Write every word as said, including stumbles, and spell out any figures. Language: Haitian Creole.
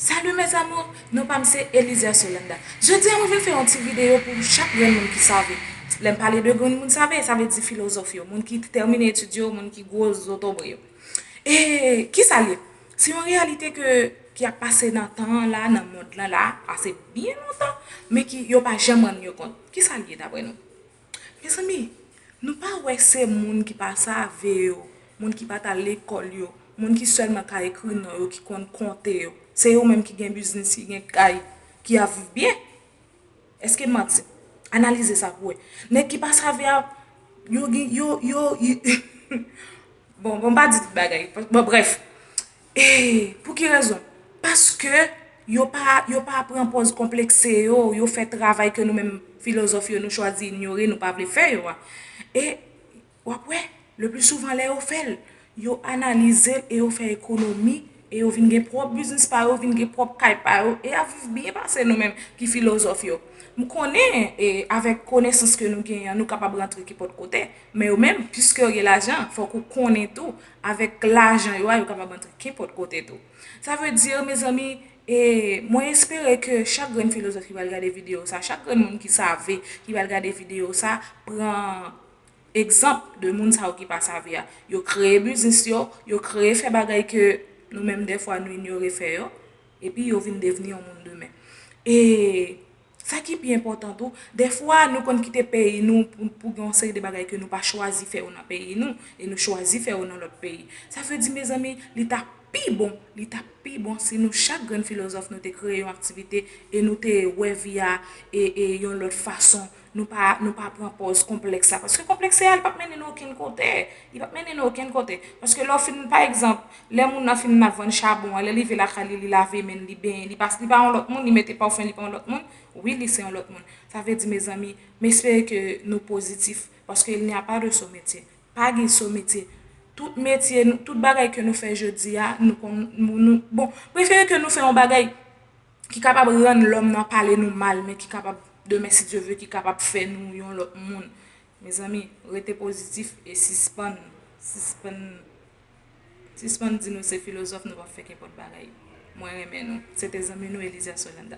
Salut mes amours, non pa m se Elisia Solanda. Jodi a mwen vin fè yon ti videyo pou chak grenn moun ki save. Lè m pale de grenn moun save, sa vle di filozòf yo, moun ki tèmine etid yo, moun ki gwo zotobre yo. E kisa l ye? Se yon reyalite ke, ki ap pase nan tan an la, nan mond lan la, pase byen lontan, men ki yo pa janm rann yo kont. Kisa l ye dapre nou? Mezanmi, nou pa wè se moun ki pa save yo, moun ki pa t al lekòl yo, moun ki sèlman ka ekri non yo, ki konn konte yo, se yo menm ki gen biznis, ki gen kay, ki ap viv byen? Èske m manti? Analize sa pou wè. Nèg ki pa save a, yo gen, yo, yo, yo, bon, bon, m pa di tout bagay. Bon, brèf. E pou ki rezon? Paske yo pa, yo pa pran pòz konplekse yo, yo fè travay ke nou menm filozòf yo, nou chwazi inyore, nou pa vle fè yo a. E w ap wè, le pli souvan lè yo fè l, yo analize l e yo fè ekonomi, e yo vin gen pwòp biznis pa yo, vin gen pwòp kay pa yo, e ap viv byen pase nou menm ki filozòf yo. M konnen, e avèk konesans ke nou genyen an, nou kapab rantre kenpòt kote, men yo menm, piske yo gen lajan, fòk ou konnen tou, avèk lajan yo a, yo kapab rantre kenpòt kote tou. Sa vle di, mezanmi, e mwen espere ke chak grenn filozòf ki pral gade videyo sa, chak grenn moun ki save, ki pral gade videyo sa, pran egzanp de moun sa yo ki pa save a. Yo kreye biznis yo, yo kreye fè bagay ke nou menm dèfwa nou inyore fè yo, epi yo vin devni yon moun demen. E sa ki pi enpòtan tou, dèfwa nou konn kite peyi nou pou, pou gen yon seri de bagay ke nou pa chwazi fè yo nan peyi nou, e nou chwazi fè yo nan lòt peyi. Sa vle di, mezanmi, li ta pi bon, li ta pi bon si nou chak grenn filozòf nou te kreye yon aktivite e nou te wè vi a e, e yon lòt fason. Nou pa, nou pa pran pòz konplèks la. Paske konplèks la, li p ap mennen nou okenn kote. Li p ap mennen nou okenn kote. Paske lè w fin, pa egzanp, lè moun nan fin ap vann chabon an, lè li rive lakay li, li lave men l, li benyen, li pa, li pa yon lòt moun, li mete pafin, li pa yon lòt moun. Wi, li se yon lòt moun. Sa vle di, mezanmi, m espere ke nou pozitif. Paske il n'y a pas de sot métier. Pa gen sot metye. Tout metye, nou, tout bagay ke nou fè jodi a, nou konn, nou, nou, bon, prefere ke nou fè yon bagay ki kapab rann lòm nan pale nou mal, men ki kapab, demen, si Dye ve, ki kapab fè nou yon lòt moun. Mezanmi, rete pozitif e sispann, sispann, sispann di nou se filozòf, nou p ap fè kenpòt bagay. Mwen renmen nou. Se te zanmi nou, Elisia Solanda.